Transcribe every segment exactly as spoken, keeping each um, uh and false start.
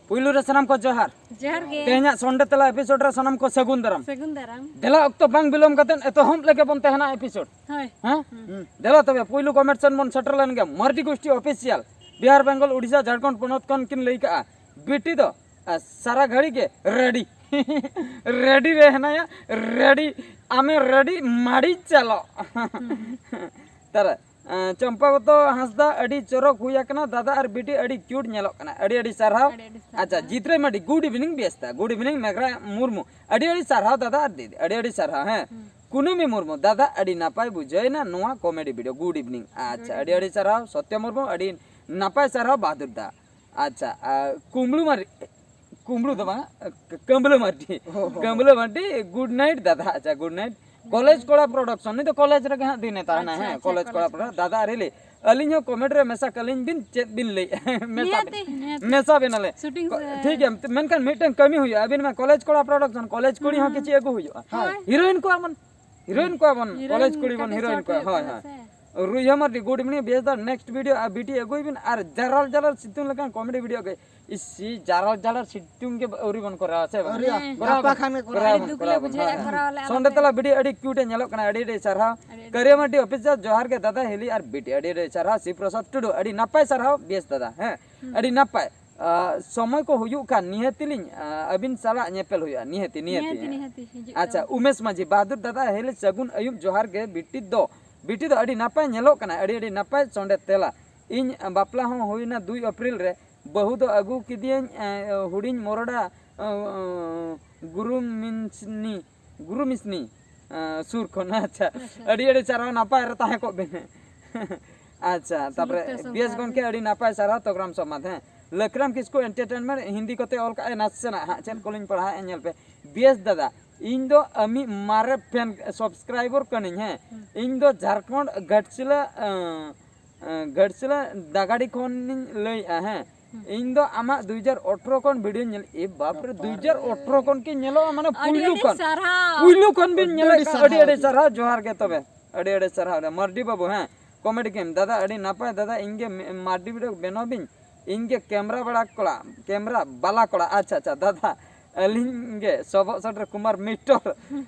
ᱯᱩᱭᱞᱩ ᱨᱮ ᱥᱟᱱᱟᱢ ᱠᱚ ᱡᱚᱦᱟᱨ᱾ ᱡᱚᱦᱟᱨ ᱜᱮ᱾ ᱛᱮᱦᱮᱧᱟᱜ ᱥᱚᱱᱰᱮ ᱛᱮᱞᱟ ᱮᱯᱤᱥᱳᱰ ᱨᱮ ᱥᱟᱱᱟᱢ ᱠᱚ ᱥᱟᱹᱜᱩᱱ ᱫᱟᱨᱟᱢ᱾ ᱥᱟᱹᱜᱩᱱ ᱫᱟᱨᱟᱢ᱾ ᱫᱮᱞᱟ, ᱚᱠᱛᱚ ᱵᱟᱝ ᱵᱤᱞᱚᱢ ᱠᱟᱛᱮ ᱮᱛᱚᱦᱚᱵ ᱞᱮᱜᱮ ᱵᱚᱱ ᱛᱟᱦᱮᱱᱟ ᱮᱯᱤᱥᱳᱰ᱾ ᱦᱳᱭ᱾ ᱦᱮᱸ? ᱦᱩᱸ᱾ ᱫᱮᱞᱟ ᱛᱚᱵᱮ ᱯᱩᱭᱞᱩ ᱠᱚᱢᱮᱱᱴ ᱥᱮᱱ ᱵᱚᱱ ᱥᱮᱴᱮᱨ ᱞᱮᱱ ᱜᱮ᱾ ᱢᱟᱨᱰᱤ ᱜᱳᱥᱴᱤ ᱚᱯᱷᱤᱥᱤᱭᱟᱞ, ᱵᱤᱦᱟᱨ, ᱵᱮᱝᱜᱚᱞ, ᱩᱰᱤᱥᱟ, ᱡᱷᱟᱲᱠᱷᱚᱸᱰ ᱯᱚᱱᱚᱛ ᱠᱷᱚᱱ ᱠᱤᱱ ᱞᱟᱹᱭ ᱠᱟᱜᱼᱟ, ᱵᱤᱴᱤ ᱫᱚ, ᱟ, ᱥᱟᱨᱟ ᱜᱷᱟᱹᱲᱤ ᱜᱮ ᱨᱮᱰᱤ᱾ ᱨᱮᱰᱤ ᱨᱮ ᱦᱮᱱᱟᱭᱟ, ᱨᱮᱰᱤ᱾ ᱟᱢᱮ ᱨᱮᱰᱤ, ᱢᱟᱲᱤ ᱪᱟᱞᱚ᱾ ᱦᱩᱸ᱾ ᱛᱟᱨᱟ ᱮᱸ, ᱪᱚᱢᱯᱟᱵᱚᱛᱚ ᱦᱟᱸᱥᱫᱟ, ᱟᱹᱰᱤ ᱪᱚᱨᱚᱠ ᱦᱩᱭ ᱟᱠᱟᱱᱟ ᱫᱟᱫᱟ ᱟᱨ ᱵᱤᱴᱤ, ᱟᱹᱰᱤ ᱠᱤᱭᱩᱴ ᱧᱮᱞᱚᱜ ᱠᱟᱱᱟ᱾ ᱟᱹᱰᱤ ᱟᱹᱰᱤ ᱥᱟᱨᱦᱟᱣ᱾ ᱟᱹᱰᱤ ᱟᱹᱰᱤ ᱥᱟᱨᱦᱟᱣ᱾ ᱟᱪᱪᱷᱟ, ᱡᱤᱛᱨᱟᱹᱭ ᱢᱟᱹᱰᱤ, ᱜᱩᱰ ᱤᱵᱷᱤᱱᱤᱝ ᱵᱮᱥᱛᱟ, ᱜᱩᱰ ᱤᱵᱷᱤᱱᱤᱝ ᱢᱮᱜᱷᱨᱟ ᱢᱩᱨᱢᱩ, ᱟᱹᱰᱤ ᱟᱹᱰᱤ ᱥᱟᱨᱦᱟᱣ ᱫᱟᱫᱟ ᱟᱨ ᱫᱤᱫᱤ, ᱟᱹᱰᱤ ᱟᱹᱰᱤ ᱥᱟᱨᱦᱟᱣ᱾ ᱦᱮᱸ, ᱦᱩᱸ᱾ ᱠᱩᱱᱟᱹᱢᱤ ᱢᱩᱨᱢᱩ, ᱫᱟᱫᱟ ᱟᱹᱰᱤ ᱱᱟᱯᱟᱭ ᱵᱩᱡᱷᱟᱹᱣ ᱮᱱᱟ ᱱᱚᱣᱟ ᱠᱚᱢᱮᱰᱤ ᱵᱷᱤᱰᱤᱭᱳ, ᱜᱩᱰ ᱤᱵᱷᱤᱱᱤᱝ᱾ ᱟᱪᱪᱷᱟ, ᱟᱹᱰᱤ ᱟᱹᱰᱤ ᱥᱟᱨᱦᱟᱣ ᱥᱚᱛᱭᱚ ᱢᱩᱨᱢᱩ, ᱟᱹᱰᱤ ᱱᱟᱯᱟᱭ ᱥᱟᱨᱦᱟᱣ ᱵᱟᱦᱟᱫᱩᱨ ᱫᱟ᱾ ᱟᱪᱪᱷᱟ, ᱟᱨ ᱠᱩᱢᱵᱽᱲᱩ ᱢᱟᱨ-, ᱠᱩᱢᱵᱽᱲᱩ ᱫᱚ ᱵᱟᱝ, ᱠᱟᱹᱢᱵᱽᱞᱟᱹ ᱢᱟᱨᱰᱤ᱾ ᱚ, ᱦᱚ, ᱦᱚ᱾ ᱠᱟᱹᱢᱵᱽᱞᱟᱹ ᱢᱟᱨᱰᱤ, ᱜᱩᱰ ᱱᱟᱭᱤᱴ ᱫᱟᱫᱟ᱾ ᱟᱪᱪᱷᱟ, ᱜᱩᱰ ᱱᱟᱭᱤᱴ᱾ ᱠᱚᱞᱮᱡᱽ ᱠᱚᱲᱟ ᱯᱨᱚᱰᱟᱠᱥᱚᱱ, ᱱᱩᱭ ᱫᱚ ᱠᱚᱞᱮᱡᱽ ᱨᱮᱜᱮ ᱦᱟᱸᱜ ᱫᱤᱱᱮ ᱛᱟᱦᱮᱱᱟ᱾ ᱟᱪᱪᱷᱟ, ᱦᱮᱸ, ᱟᱪᱪᱷᱟ, ᱠᱚᱞᱮᱡᱽ ᱠᱚᱲᱟ ᱠᱚᱲᱟ᱾ ᱯᱨᱚᱰᱟᱠᱥᱚᱱ᱾ ᱫᱟᱫᱟ ᱟᱨ ᱦᱤᱞᱤ, ᱟᱹᱞᱤᱧ ᱦᱚᱸ ᱠᱚᱢᱮᱱᱴ ᱨᱮ ᱢᱮᱥᱟ ᱠᱟᱹᱞᱤᱧ ᱵᱤᱱ, ᱪᱮᱫ ᱵᱤᱱ ᱞᱟᱹᱭᱮᱫᱼᱟ? ᱢᱮᱥᱟ ᱱᱤᱦᱟᱹᱛᱤ, ᱵᱤᱱ-, ᱱᱤᱦᱟᱹᱛᱤ᱾ ᱢᱮᱥᱟ ᱵᱤᱱᱟᱞᱮ᱾ ᱥᱩᱴᱤᱝ ᱠᱚ-, ᱥᱮ- ᱴᱷᱤᱠ ᱜᱮᱭᱟ, ᱢᱮᱱᱠᱷᱟᱱ ᱢᱤᱫᱴᱟᱝ ᱠᱟᱹᱢᱤ ᱦᱩᱭᱩᱜᱼᱟ᱾ ᱟᱹᱵᱤᱱ ᱢᱟ ᱠᱚᱞᱮᱡᱽ ᱠᱚᱲᱟ ᱯᱨᱚᱰᱟᱠᱥᱚᱱ, ᱠᱚᱞᱮᱡᱽ ᱠᱩᱲᱤ ᱦᱚᱸ ᱦᱩᱸ᱾ ᱠᱤᱪᱷᱩ ᱟᱹᱜᱩ ᱦᱩᱭᱩᱜᱼᱟ᱾ ᱦᱳᱭ᱾ ᱦᱤᱨᱳᱭᱤᱱ ᱠᱚᱣᱟ ᱵᱚᱱ, ᱦᱤᱨᱳᱭᱤᱱ ᱠᱚᱲᱟ ᱵᱚᱱ, ᱦᱤᱨᱳᱭᱤᱱ ᱠᱚᱞᱮᱡᱽ ᱠᱩᱲᱤ ᱵᱚᱱ, ᱠᱟᱹᱴᱤᱡ ᱦᱤᱨᱳᱭᱤᱱ ᱥᱚᱨᱴ ᱠᱚᱣᱟ᱾ ᱦᱳᱭ, ᱠᱟᱱᱟ ᱦᱳᱭ᱾ ᱥᱮ᱾ ᱨᱩᱭᱦᱟᱹ ᱢᱟᱨᱰᱤ, ᱜᱩᱰ ᱤᱵᱷᱤᱱᱤᱝ ᱵᱮᱥ ᱫᱟ, ᱱᱮᱠᱥᱴ ᱵᱷᱤᱰᱤᱭᱳ ᱟᱨ ᱵᱤᱴᱤ ᱟᱹᱜᱩᱭ ᱵᱤᱱ ᱟᱨ ᱡᱟᱨᱟᱞ ᱡᱟᱨᱟᱞ ᱥᱤᱛᱩᱝ ᱞᱮᱠᱟᱱ ᱠᱚᱢᱮᱰᱤ ᱵᱷᱤᱰᱤᱭᱳ ᱟᱹᱜᱩᱭ᱾ ᱤᱥᱤ, ᱡᱟᱨᱟᱞ ᱡᱟᱨᱟᱞ ᱥᱤᱛᱩᱝ ᱜᱮ ᱟᱹᱣᱨᱤ ᱵᱚᱱ ᱠᱚᱨᱟᱣᱟ, ᱥᱮ ᱵᱟᱝ? ᱟᱹᱣᱨᱤ᱾ ᱦᱮᱸ᱾ ᱠᱚᱨᱟᱣ ᱜᱟᱯᱟ ᱵᱚᱱ, ᱠᱷᱟᱱ ᱜᱮ ᱠᱚᱨᱟᱣ ᱟᱹᱰᱤ ᱵᱚᱱ, ᱫᱩᱠ ᱞᱮ ᱠᱚᱨᱟᱣ ᱵᱚᱱ, ᱵᱩᱡᱷᱟᱹᱣᱮᱫᱼᱟ, ᱦᱳᱭ, ᱦᱳᱭ᱾ ᱠᱚᱨᱟᱣ ᱞᱮ ᱥᱚᱱᱰᱮ ᱟᱞᱮ᱾ ᱛᱟᱞᱟ ᱵᱷᱤᱰᱤᱭᱳ ᱟᱹᱰᱤ ᱠᱤᱭᱩᱴ ᱮ ᱧᱮᱞᱚᱜ ᱠᱟᱱᱟ, ᱟᱹᱰᱤ ᱟᱹᱰᱤ ᱥᱟᱨᱦᱟᱣ᱾ ᱟᱹᱰᱤ ᱟᱹᱰᱤ ᱠᱟᱹᱨᱤᱭᱟ ᱢᱟᱨᱰᱤ ᱚᱯᱷᱤᱥᱤᱭᱟᱞ, ᱡᱚᱦᱟᱨ ᱜᱮ ᱫᱟᱫᱟ ᱦᱤᱞᱤ ᱟᱨ ᱵᱤᱴᱤ, ᱟᱹᱰᱤ ᱟᱹᱰᱤ ᱥᱟᱨᱦᱟᱣ᱾ ᱥᱤᱵ ᱯᱨᱚᱥᱟᱫᱽ ᱴᱩᱰᱩ, ᱟᱹᱰᱤ ᱱᱟᱯᱟᱭ ᱥᱟᱨᱦᱟᱣ, ᱵᱮᱥ ᱫᱟᱫᱟ, ᱦᱮᱸ, ᱦᱩᱸ᱾ ᱟᱹᱰᱤ ᱱᱟᱯᱟᱭ᱾ ᱟ, ᱥᱚᱢᱚᱭ ᱠᱚ ᱦᱩᱭᱩᱜ ᱠᱷᱟᱱ ᱱᱤᱦᱟᱹᱛᱤ ᱞᱤᱧ, ᱟ, ᱟᱹᱵᱤᱱ ᱥᱟᱞᱟᱜ ᱧᱮᱯᱮᱞ ᱦᱩᱭᱩᱜᱼᱟ, ᱱᱤᱦᱟᱹᱛᱤ, ᱱᱤᱦᱟᱹᱛᱤ, ᱱᱤᱦᱟᱹᱛᱤ, ᱦᱮᱸ᱾ ᱱᱤᱦᱟᱹᱛᱤ ᱦᱤᱡᱩᱜ ᱟᱪᱪᱷᱟ, ᱛᱟᱵᱚᱱ᱾ ᱩᱢᱮᱥ ᱢᱟᱹᱡᱷᱤ, ᱵᱟᱦᱟᱫᱩᱨ ᱫᱟᱫᱟ ᱦᱤᱞᱤ ᱥᱟᱹᱜᱩᱱ ᱟᱹᱭᱩᱵ, ᱡᱚᱦᱟᱨ ᱜᱮ ᱵᱤᱴᱤ ᱫᱚ, ᱵᱤᱴᱤ ᱫᱚ ᱟᱹᱰᱤ ᱱᱟᱯᱟᱭ ᱧᱮᱞᱚᱜ ᱠᱟᱱᱟ, ᱟᱹᱰᱤ ᱟᱹᱰᱤ ᱱᱟᱯᱟᱭ ᱥᱚᱱᱰᱮ ᱛᱮᱞᱟ᱾ ᱤᱧ ᱵᱟᱯᱞᱟ ᱦᱚᱸ ᱦᱩᱭᱱᱟ ᱫᱩᱭ ᱮᱯᱨᱤᱞ ᱨᱮ, ᱵᱟᱹᱦᱩ ᱫᱚ ᱟᱹᱜᱩ ᱠᱮᱫᱮᱭᱟᱹᱧ, ᱮ, ᱦᱩᱰᱤᱧ ᱢᱚᱨᱚᱰᱟ, ᱮ, ᱜᱩᱨᱩ ᱢᱤᱥᱱᱤ, ᱜᱩᱨᱩ ᱢᱤᱥᱱᱤ, ᱮ, ᱥᱩᱨ ᱠᱷᱚᱱ᱾ ᱟᱪᱪᱷᱟ, ᱟᱪᱪᱷᱟ᱾ ᱟᱹᱰᱤ ᱟᱹᱰᱤ ᱥᱟᱨᱦᱟᱣ, ᱱᱟᱯᱟᱭ ᱨᱮ ᱛᱟᱦᱮᱸ ᱠᱚᱜ ᱵᱮᱱ᱾ ᱟᱪᱪᱷᱟ, ᱥᱩᱞᱩᱠ ᱛᱟᱯᱚᱨᱮ ᱛᱮ ᱵᱮᱥ ᱥᱚᱝᱥᱟᱨ ᱜᱚᱢᱠᱮ, ᱵᱮᱱ᱾ ᱟᱹᱰᱤ ᱱᱟᱯᱟᱭ ᱥᱟᱨᱦᱟᱣ ᱛᱚᱜᱽᱨᱟᱢ ᱥᱚᱢᱟᱫ, ᱦᱮᱸ᱾ ᱞᱟᱠᱷᱨᱟᱢ ᱠᱤᱥᱠᱩ ᱮᱱᱴᱟᱨᱴᱮᱱᱢᱮᱱᱴ, ᱦᱤᱱᱫᱤ ᱠᱚᱛᱮ ᱚᱞ ᱠᱟᱜᱼᱟᱭ, ᱱᱟᱥᱮᱱᱟᱜ ᱦᱟᱸᱜ ᱪᱮᱫ ᱠᱚᱞᱤᱧ ᱯᱟᱲᱦᱟᱣᱮᱫᱼᱟ ᱧᱮᱞ ᱯᱮ᱾ ᱵᱮᱥ ᱫᱟᱫᱟ, ᱤᱧ ᱫᱚ ᱟᱢᱤᱡ ᱢᱟᱨᱮ ᱯᱷᱮᱱ, ᱥᱟᱵᱥᱠᱨᱟᱭᱵᱟᱨ ᱠᱟᱹᱱᱟᱹᱧ, ᱦᱮᱸ᱾ ᱦᱩᱸ᱾ ᱤᱧ ᱫᱚ ᱡᱷᱟᱲᱠᱷᱚᱸᱰ ᱜᱷᱟᱴᱥᱤᱞᱟ, ᱟᱸ, ᱟᱸ, ᱜᱷᱟᱴᱥᱤᱞᱟ ᱫᱟᱜᱟᱲᱤ ᱠᱷᱚᱱᱤᱧ ᱞᱟᱹᱭᱮᱫᱼᱟ, ᱦᱮᱸ᱾ ᱦᱩᱸ᱾ ᱤᱧ ᱫᱚ ᱟᱢᱟᱜ ᱫᱩ ᱦᱟᱡᱟᱨ ᱟᱴᱷᱨᱚ ᱠᱷᱚᱱ ᱵᱷᱤᱰᱤᱭᱳᱧ ᱧᱮᱞ, ᱮ ᱵᱟᱯ ᱨᱮ, ᱵᱟᱯ ᱨᱮ᱾ ᱫᱩ ᱦᱟᱡᱟᱨ ᱟᱴᱷᱨᱚ ᱠᱷᱚᱱ ᱠᱤ ᱧᱮᱞᱚᱜᱼᱟ, ᱢᱟᱱᱮ ᱟᱹᱰᱤ ᱯᱩᱭᱞᱩ ᱟᱹᱰᱤ ᱠᱷᱚᱱ, ᱥᱟᱨᱦᱟᱣ᱾ ᱯᱩᱭᱞᱩ ᱠᱷᱚᱱ ᱵᱤᱱ ᱟᱹᱰᱤ ᱧᱮᱞᱮᱫ ᱟᱹᱰᱤ ᱠᱟᱱᱟ, ᱟᱹᱰᱤ ᱥᱟᱨᱦᱟᱣ᱾ ᱟᱹᱰᱤ ᱥᱟᱨᱦᱟᱣ, ᱡᱚᱦᱟᱨ ᱜᱮ ᱛᱚᱵᱮ, ᱟᱹᱰᱤ ᱟᱹᱰᱤ ᱥᱟᱨᱦᱟᱣ ᱨᱮ ᱢᱟᱨᱰᱤ ᱵᱟᱹᱵᱩ, ᱦᱮᱸ, ᱠᱚᱢᱮᱰᱤ ᱠᱤᱝ ᱫᱟᱫᱟ, ᱟᱹᱰᱤ ᱱᱟᱯᱟᱭ ᱫᱟᱫᱟ, ᱤᱧ ᱜᱮ ᱢᱮ-, ᱢᱟᱨᱰᱤ ᱵᱷᱤᱰᱤᱭᱳ ᱵᱮᱱᱟᱣ ᱵᱤᱱ, ᱤᱧ ᱜᱮ ᱠᱮᱢᱨᱟ ᱵᱟᱲᱟ ᱠᱚᱲᱟ, ᱠᱮᱢᱨᱟ ᱵᱟᱞᱟ ᱠᱚᱲᱟ᱾ ᱟᱪᱪᱷᱟ, ᱟᱪᱪᱷᱟ, ᱫᱟᱫᱟ, ᱟᱹᱞᱤᱧ ᱜᱮ ᱥᱚᱵᱚᱜ ᱥᱚᱴ ᱨᱮ ᱠᱩᱢᱟᱨ ᱢᱤᱥᱴᱚᱨ,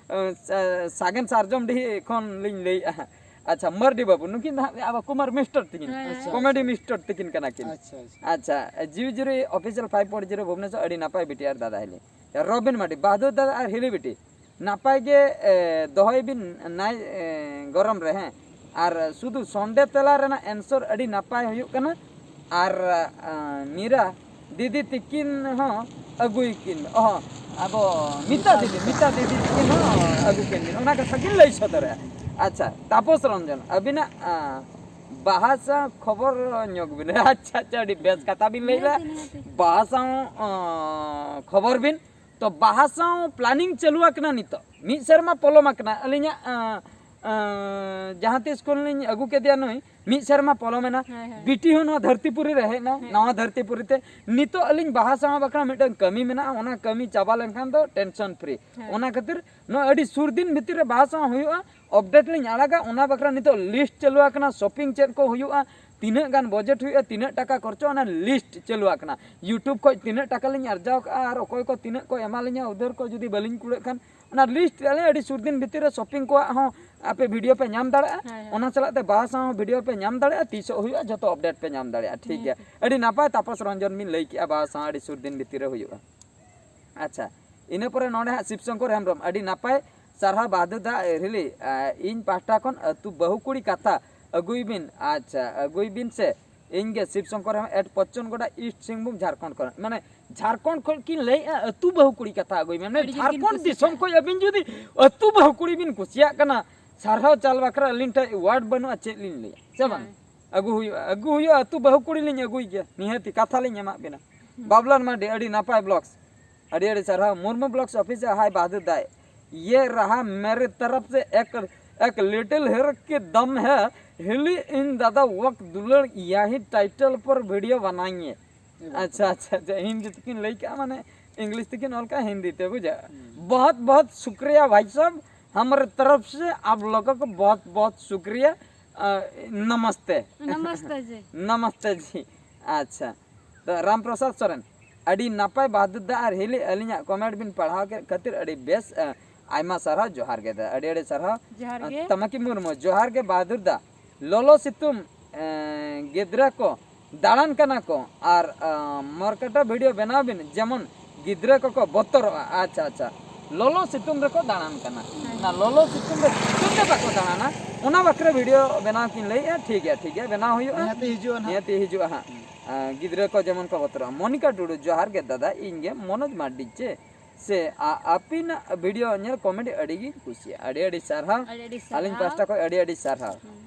ᱥᱟ-, ᱥᱟᱜᱮᱱ ᱥᱟᱨᱡᱚᱢ ᱰᱤᱦᱤ ᱠᱷᱚᱱ ᱞᱤᱧ ᱞᱟᱹᱭᱮᱜᱼᱟ᱾ ᱟᱪᱪᱷᱟ, ᱢᱟᱨᱰᱤ ᱵᱟᱹᱵᱩ, ᱱᱩᱠᱤᱱ ᱫᱚ ᱦᱟᱸᱜ ᱟᱵᱚ ᱠᱩᱢᱟᱨ ᱢᱤᱥᱴᱚᱨ ᱛᱤᱠᱤᱱ, ᱦᱮᱸ, ᱦᱮᱸ᱾ ᱠᱚᱢᱮᱰᱤ ᱢᱤᱥᱴᱚᱨ ᱛᱤᱠᱤᱱ ᱠᱟᱱᱟ ᱠᱤᱱ᱾ ᱟᱪᱪᱷᱟ, ᱟᱪᱪᱷᱟ᱾ ᱟᱪᱪᱷᱟ, ᱡᱤᱣᱤ ᱡᱩᱨᱤ official five point zero Bhubaneswar, ᱟᱹᱰᱤ ᱱᱟᱯᱟᱭ ᱵᱤᱴᱤ ᱟᱨ ᱫᱟᱫᱟ ᱦᱤᱞᱤ᱾ ᱨᱚᱵᱤᱱ ᱢᱟᱨᱰᱤ, ᱵᱟᱦᱫᱩᱨ ᱫᱟᱫᱟ ᱟᱨ ᱦᱤᱞᱤ ᱵᱤᱴᱤ, ᱱᱟᱯᱟᱭ ᱜᱮ, ᱮ, ᱫᱚᱦᱚᱭ ᱵᱤᱱ ᱱᱟᱭ, ᱮ, ᱜᱚᱨᱚᱢ ᱨᱮ, ᱦᱮᱸ᱾ ᱟᱨ ᱥᱩᱫᱷᱩ ᱥᱚᱱᱰᱮ ᱛᱮᱞᱟ ᱨᱮᱱᱟᱜ ᱮᱱᱥᱚᱨ ᱟᱹᱰᱤ ᱱᱟᱯᱟᱭ ᱦᱩᱭᱩᱜ ᱠᱟᱱᱟ᱾ ᱟᱨ, ᱟ, ᱢᱤᱨᱟ ᱫᱤᱫᱤ ᱛᱤᱠᱤᱱ ᱦᱚᱸ ᱟᱹᱜᱩᱭ ᱠᱤᱱ, ᱚᱦᱚ, ᱟᱵᱚ ᱢᱤᱛᱟ ᱫᱤᱫᱤ, ᱢᱤᱛᱟ ᱫᱤᱫᱤ ᱛᱤᱠᱤᱱ ᱦᱚᱸ ᱟᱹᱜᱩ ᱠᱤᱱ ᱵᱤᱱ, ᱚᱱᱟ ᱠᱟᱛᱷᱟ ᱠᱤᱱ ᱞᱟᱹᱭ ᱥᱚᱫᱚᱨᱮᱜᱼᱟ᱾ ᱟᱪᱪᱷᱟ, ᱛᱟᱯᱚᱥ ᱨᱚᱧᱡᱚᱱ, ᱟᱹᱵᱤᱱᱟᱜ, ᱟ, ᱵᱟᱦᱟ ᱥᱟᱶ ᱠᱷᱚᱵᱚᱨ ᱧᱚᱜ ᱵᱤᱱ᱾ ᱟᱪᱪᱷᱟ, ᱟᱪᱪᱷᱟ, ᱟᱹᱰᱤ ᱵᱮᱥ ᱠᱟᱛᱷᱟ ᱵᱤᱱ ᱞᱟᱹᱭ ᱮᱫᱟ᱾ ᱱᱤᱦᱟᱹᱛᱤ, ᱱᱤᱦᱟᱹᱛᱤ᱾ ᱵᱟᱦᱟ ᱥᱟᱶ, ᱟ, ᱠᱷᱚᱵᱚᱨ ᱵᱤᱱ᱾ ᱛᱚ, ᱵᱟᱦᱟ ᱥᱟᱶ ᱯᱞᱟᱱᱤᱝ ᱪᱟᱹᱞᱩ ᱟᱠᱟᱱᱟ ᱱᱤᱛᱚᱜ᱾ ᱢᱤᱫ ᱥᱮᱨᱢᱟ ᱯᱚᱞᱚᱢ ᱟᱠᱟᱱᱟ᱾ ᱟᱹᱞᱤᱧᱟᱜ, ᱟ, ᱟ, ᱡᱟᱦᱟᱸ ᱛᱤᱥ ᱠᱷᱚᱱ ᱞᱤᱧ ᱟᱹᱜᱩ ᱠᱮᱫᱮᱭᱟ ᱱᱩᱭ, ᱢᱤᱫ ᱥᱮᱨᱢᱟ ᱯᱚᱞᱚᱢᱮᱱᱟ᱾ ᱦᱳᱭ, ᱦᱳᱭ᱾ ᱵᱤᱴᱤ ᱦᱚᱸ ᱱᱚᱣᱟ ᱫᱷᱟᱹᱨᱛᱤᱯᱩᱨᱤ ᱨᱮ ᱦᱮᱡ ᱮᱱᱟ, ᱦᱮᱸ᱾ ᱱᱟᱣᱟ ᱫᱷᱟᱹᱨᱛᱤᱯᱩᱨᱤ ᱛᱮ᱾ ᱱᱤᱛᱚᱜ ᱟᱹᱞᱤᱧ ᱵᱟᱦᱟ ᱥᱟᱶ ᱵᱟᱠᱷᱨᱟ ᱢᱤᱫᱴᱟᱝ ᱠᱟᱹᱢᱤ ᱢᱮᱱᱟᱜᱼᱟ, ᱚᱱᱟ ᱠᱟᱹᱢᱤ ᱪᱟᱵᱟ ᱞᱮᱱᱠᱷᱟᱱ ᱫᱚ ᱴᱮᱱᱥᱚᱱ ᱯᱷᱨᱤ᱾ ᱦᱮᱸ᱾ ᱚᱱᱟ ᱠᱷᱟᱹᱛᱤᱨ ᱱᱚᱣᱟ ᱟᱹᱰᱤ ᱥᱩᱨ ᱫᱤᱱ ᱵᱷᱤᱛᱤᱨ ᱨᱮ ᱵᱟᱦᱟ ᱥᱟᱶ ᱦᱩᱭᱩᱜᱼᱟ, ᱟᱯᱰᱮᱴ ᱞᱤᱧ ᱟᱲᱟᱜᱟ᱾ ᱚᱱᱟ ᱵᱟᱠᱷᱨᱟ ᱱᱤᱛᱚᱜ ᱞᱤᱥᱴ ᱪᱟᱹᱞᱩ ᱟᱠᱟᱱᱟ, ᱥᱚᱯᱤᱝ ᱪᱮᱫ ᱠᱚ ᱦᱩᱭᱩᱜᱼᱟ, ᱛᱤᱱᱟᱹᱜ ᱜᱟᱱ ᱵᱟᱡᱮᱴ ᱦᱩᱭᱩᱜᱼᱟ, ᱛᱤᱱᱟᱹᱜ ᱴᱟᱠᱟ ᱠᱷᱚᱨᱪᱚᱜᱼᱟ, ᱚᱱᱟ ᱞᱤᱥᱴ ᱪᱟᱹᱞᱩ ᱟᱠᱟᱱᱟ᱾ YouTube ᱠᱷᱚᱡ ᱛᱤᱱᱟᱹᱜ ᱴᱟᱠᱟ ᱞᱤᱧ ᱟᱨᱡᱟᱣ ᱠᱟᱜᱼᱟ ᱟᱨ ᱚᱠᱚᱭ ᱠᱚ ᱛᱤᱱᱟᱹᱜ ᱠᱚ ᱮᱢᱟ ᱞᱤᱧᱟ ᱩᱫᱷᱟᱹᱨ ᱠᱚ, ᱡᱩᱫᱤ ᱵᱟᱹᱞᱤᱧ ᱠᱩᱲᱟᱹᱜ ᱠᱷᱟᱱ᱾ ᱚᱱᱟ ᱞᱤᱥᱴ ᱟᱞᱮ ᱟᱹᱰᱤ ᱥᱩᱨ ᱫᱤᱱ ᱵᱷᱤᱛᱤᱨ ᱨᱮ ᱥᱚᱯᱤᱝ ᱠᱚᱣᱟᱜ ᱦᱚᱸ ᱟᱯᱮ ᱵᱷᱤᱰᱤᱭᱳ ᱯᱮ ᱧᱟᱢ ᱫᱟᱲᱮᱭᱟᱜᱼᱟ᱾ ᱦᱳᱭ, ᱦᱳᱭ᱾ ᱚᱱᱟ ᱥᱟᱞᱟᱜ ᱛᱮ ᱵᱟᱦᱟ ᱥᱟᱶ ᱦᱚᱸ ᱵᱷᱤᱰᱤᱭᱳ ᱯᱮ ᱧᱟᱢ ᱫᱟᱲᱮᱭᱟᱜᱼᱟ, ᱛᱤᱥᱚᱜ ᱦᱩᱭᱩᱜᱼᱟ ᱡᱚᱛᱚ ᱟᱯᱰᱮᱴ ᱯᱮ ᱧᱟᱢ ᱫᱟᱲᱮᱭᱟᱜᱼᱟ᱾ ᱴᱷᱤᱠ ᱜᱮᱭᱟ, ᱦᱮᱸ᱾ ᱟᱹᱰᱤ ᱱᱟᱯᱟᱭ ᱛᱟᱯᱚᱥ ᱨᱚᱧᱡᱚᱱ ᱵᱤᱱ ᱞᱟᱹᱭ ᱠᱮᱜᱼᱟ, ᱵᱟᱦᱟ ᱥᱟᱶ ᱟᱹᱰᱤ ᱥᱩᱨ ᱫᱤᱱ ᱵᱷᱤᱛᱤᱨ ᱨᱮ ᱦᱩᱭᱩᱜᱼᱟ᱾ ᱟᱪᱪᱷᱟ, ᱤᱱᱟᱹ ᱯᱚᱨᱮ ᱱᱚᱰᱮ ᱦᱟᱸᱜ ᱥᱤᱵ ᱥᱚᱝᱠᱚᱨ ᱦᱮᱢᱵᱨᱚᱢ, ᱟᱹᱰᱤ ᱱᱟᱯᱟᱭ ᱥᱟᱨᱦᱟᱣ ᱵᱟᱦᱫᱩᱨ ᱫᱟ, really, ᱟ, ᱤᱧ ᱯᱟᱦᱴᱟ ᱠᱷᱚᱱ ᱟᱹᱛᱩ ᱵᱟᱹᱦᱩ ᱠᱩᱲᱤ ᱠᱟᱛᱷᱟ ᱟᱹᱜᱩᱭ ᱵᱤᱱ᱾ ᱟᱪᱪᱷᱟ, ᱟᱹᱜᱩᱭ ᱵᱤᱱ ᱥᱮ, ᱤᱧ ᱜᱮ ᱥᱤᱵ ᱥᱚᱝᱠᱚᱨ ᱦᱮᱢᱵᱨᱚᱢ, ᱮᱴ ᱯᱚᱪᱪᱚᱱ ᱜᱚᱰᱟ, ᱤᱥᱴ ᱥᱤᱝᱵᱷᱩᱢ, ᱡᱷᱟᱲᱠᱷᱚᱸᱰ ᱠᱷᱚᱱ᱾ ᱢᱟᱱᱮ, ᱡᱷᱟᱲᱠᱷᱚᱸᱰ ᱠᱷᱚᱱ ᱠᱤᱱ ᱞᱟᱹᱭᱮᱜᱼᱟ, ᱟᱹᱛᱩ ᱵᱟᱹᱦᱩ ᱠᱩᱲᱤ ᱠᱟᱛᱷᱟ ᱟᱹᱜᱩᱭ ᱢᱮ᱾ ᱢᱟᱱᱮ, ᱟᱹᱰᱤ ᱡᱳᱨ ᱠᱤᱱ ᱡᱷᱟᱲᱠᱷᱚᱸᱰ ᱠᱩᱥᱤ ᱫᱤᱥᱚᱢ ᱠᱟᱜᱼᱟ᱾ ᱠᱷᱚᱱ ᱟᱹᱵᱤᱱ ᱡᱩᱫᱤ ᱟᱹᱛᱩ ᱵᱟᱹᱦᱩ ᱠᱩᱲᱤ ᱵᱤᱱ ᱠᱩᱥᱤᱭᱟᱜ ᱠᱟᱱᱟ, ᱥᱟᱨᱦᱟᱣ ᱪᱟᱞ ᱵᱟᱠᱷᱨᱟ ᱟᱹᱞᱤᱧ ᱴᱷᱮᱱ ᱣᱟᱨᱰ ᱵᱟᱹᱱᱩᱜᱼᱟ, ᱪᱮᱫ ᱞᱤᱧ ᱞᱟᱹᱭᱟ, ᱥᱮ ᱵᱟᱝ? ᱦᱮᱸ᱾ ᱟᱹᱜᱩ ᱦᱩᱭᱩᱜᱼᱟ, ᱟᱹᱜᱩ ᱦᱩᱭᱩᱜᱼᱟ, ᱟᱹᱛᱩ ᱵᱟᱹᱦᱩ ᱠᱩᱲᱤ ᱞᱤᱧ ᱟᱹᱜᱩᱭ ᱜᱮᱭᱟ, ᱱᱤᱦᱟᱹᱛᱤ ᱠᱟᱛᱷᱟ ᱞᱤᱧ ᱮᱢᱟᱜ ᱵᱤᱱᱟ᱾ ᱦᱩᱸ᱾ ᱵᱟᱵᱞᱟᱞ ᱢᱟᱨᱰᱤ, ᱟᱹᱰᱤ ᱱᱟᱯᱟᱭ ᱵᱞᱚᱜᱥ, ᱟᱹᱰᱤ ᱟᱹᱰᱤ ᱥᱟᱨᱦᱟᱣ᱾ ᱢᱩᱨᱢᱩ ᱵᱞᱚᱜᱥ ᱚᱯᱷᱤᱥ ᱨᱮ ᱦᱟᱭ ᱵᱟᱦᱫᱩᱨ ᱫᱟᱭ, ᱭᱮ ᱨᱟᱦᱟ ᱢᱮᱨᱮ ᱛᱚᱨᱚᱯ ᱥᱮ ᱮᱠ, ᱮᱠ ᱞᱤᱴᱤᱞ ᱦᱮᱨ ᱠᱮ ᱫᱟᱢ ᱦᱮ, ᱦᱤᱞᱤ ᱤᱧ ᱫᱟᱫᱟ ᱣᱟᱠ ᱫᱩᱞᱟᱹᱲ ᱭᱟᱦᱤ ᱴᱟᱭᱴᱮᱞ ᱯᱚᱨ ᱵᱷᱤᱰᱤᱭᱳ ᱵᱟᱱᱟᱭᱮᱸᱜᱮ᱾ ᱮ ᱵᱟᱵᱟ᱾ ᱟᱪᱪᱷᱟ, ᱟᱪᱪᱷᱟ, ᱟᱪᱪᱷᱟ, ᱦᱤᱱᱫᱤ ᱛᱮᱠᱤᱱ ᱞᱟᱹᱭ ᱠᱟᱜᱼᱟ, ᱢᱟᱱᱮ ᱤᱝᱞᱤᱥ ᱛᱮᱠᱤᱱ ᱚᱞ ᱠᱟᱜᱼᱟ, ᱦᱤᱱᱫᱤ ᱛᱮ, ᱵᱩᱡᱷᱟᱹᱣ? ᱦᱩᱸ᱾ बहुत बहुत शुक्रिया भाई साहब, हमारे तरफ से आप लोगों को बहुत बहुत शुक्रिया, अ, नमस्ते। नमस्ते जी। नमस्ते जी। अच्छा, ᱨᱟᱢ ᱯᱨᱚᱥᱟᱫᱽ ᱥᱚᱨᱮᱱ, ᱟᱹᱰᱤ ᱱᱟᱯᱟᱭ ᱵᱟᱦᱟᱫᱩᱨ ᱫᱟ ᱟᱨ ᱦᱤᱞᱤ, ᱟᱹᱞᱤᱧᱟᱜ ᱠᱚᱢᱮᱱᱴ ᱵᱤᱱ ᱯᱟᱲᱦᱟᱣ ᱠᱮᱫ ᱠᱷᱟᱹᱛᱤᱨ ᱟᱹᱰᱤ ᱵᱮᱥ᱾ ᱟᱭᱢᱟ ᱥᱟᱨᱦᱟᱣ, ᱡᱚᱦᱟᱨ ᱜᱮ ᱫᱟ, ᱟᱹᱰᱤ ᱟᱹᱰᱤ ᱥᱟᱨᱦᱟᱣ᱾ ᱡᱚᱦᱟᱨ ᱜᱮ᱾ ᱛᱟᱢᱟᱠᱤ ᱢᱩᱨᱢᱩ, ᱡᱚᱦᱟᱨ ᱜᱮ ᱵᱟᱦᱟᱫᱩᱨ ᱫᱟ᱾ ᱞᱚᱞᱚ ᱥᱤᱛᱩᱝ ᱜᱤᱫᱽᱨᱟᱹ ᱠᱚ ᱫᱟᱬᱟᱱ ᱠᱟᱱᱟ ᱠᱚ ᱟᱨ ᱢᱚᱨᱠᱟᱴᱟ ᱵᱷᱤᱰᱤᱭᱳ ᱵᱮᱱᱟᱣ ᱵᱤᱱ, ᱡᱮᱢᱚᱱ ᱜᱤᱫᱽᱨᱟᱹ ᱠᱚᱠᱚ ᱵᱚᱛᱚᱨᱚᱜᱼᱟ᱾ ᱟᱪᱪᱷᱟ ᱟᱪᱪᱷᱟ, ᱞᱚᱞᱚ ᱥᱤᱛᱩᱝ ᱨᱮᱠᱚ ᱫᱟᱬᱟᱱ ᱠᱟᱱᱟ᱾ ᱚᱱᱟ ᱞᱚᱞᱚ ᱥᱤᱛᱩᱝ ᱨᱮ ᱪᱤᱠᱟᱹᱛᱮ ᱵᱟᱠᱚ ᱫᱟᱬᱟᱱᱟ, ᱚᱱᱟ ᱵᱟᱠᱷᱨᱟ ᱵᱷᱤᱰᱤᱭᱳ ᱵᱮᱱᱟᱣ ᱠᱤᱱ ᱞᱟᱹᱭᱮᱫᱼᱟ᱾ ᱴᱷᱤᱠ ᱜᱮᱭᱟ, ᱴᱷᱤᱠ ᱜᱮᱭᱟ, ᱵᱮᱱᱟᱣ ᱦᱩᱭᱩᱜᱼᱟ᱾ ᱱᱤᱦᱟᱹᱛᱤ ᱦᱤᱡᱩᱜᱼᱟ ᱱᱟᱦᱟᱜ᱾ ᱱᱤᱦᱟᱹᱛᱤ ᱦᱤᱡᱩᱜᱼᱟ ᱦᱟᱸᱜ᱾ ᱜᱤᱫᱽᱨᱟᱹ ᱠᱚ ᱡᱮᱢᱚᱱ ᱠᱚ ᱵᱚᱛᱚᱨᱚᱜᱼᱟ᱾ ᱢᱚᱱᱤᱠᱟ ᱴᱩᱰᱩ, ᱡᱚᱦᱟᱨ ᱜᱮ ᱫᱟᱫᱟ, ᱤᱧ ᱜᱮ ᱢᱚᱱᱳᱡᱽ ᱢᱟᱨᱰᱤ ᱪᱮ ᱥᱮ ᱟ- ᱟᱹᱯᱤᱱᱟᱜ ᱵᱷᱤᱰᱤᱭᱳ ᱧᱮᱞ ᱠᱚᱢᱮᱰᱤ ᱟᱹᱰᱤ ᱜᱤᱧ ᱠᱩᱥᱤᱭᱟᱜᱼᱟ᱾ ᱟᱹᱰᱤ ᱟᱹᱰᱤ ᱥᱟᱨᱦᱟᱣ᱾ ᱟᱹᱰᱤ ᱟᱹᱰᱤ ᱟᱹᱞᱤᱧ ᱥᱟᱨᱦᱟᱣ᱾ ᱯᱟᱦᱴᱟ ᱠᱷᱚᱱ ᱟᱹᱰᱤ ᱟᱹᱰᱤ ᱥᱟᱨᱦᱟᱣ᱾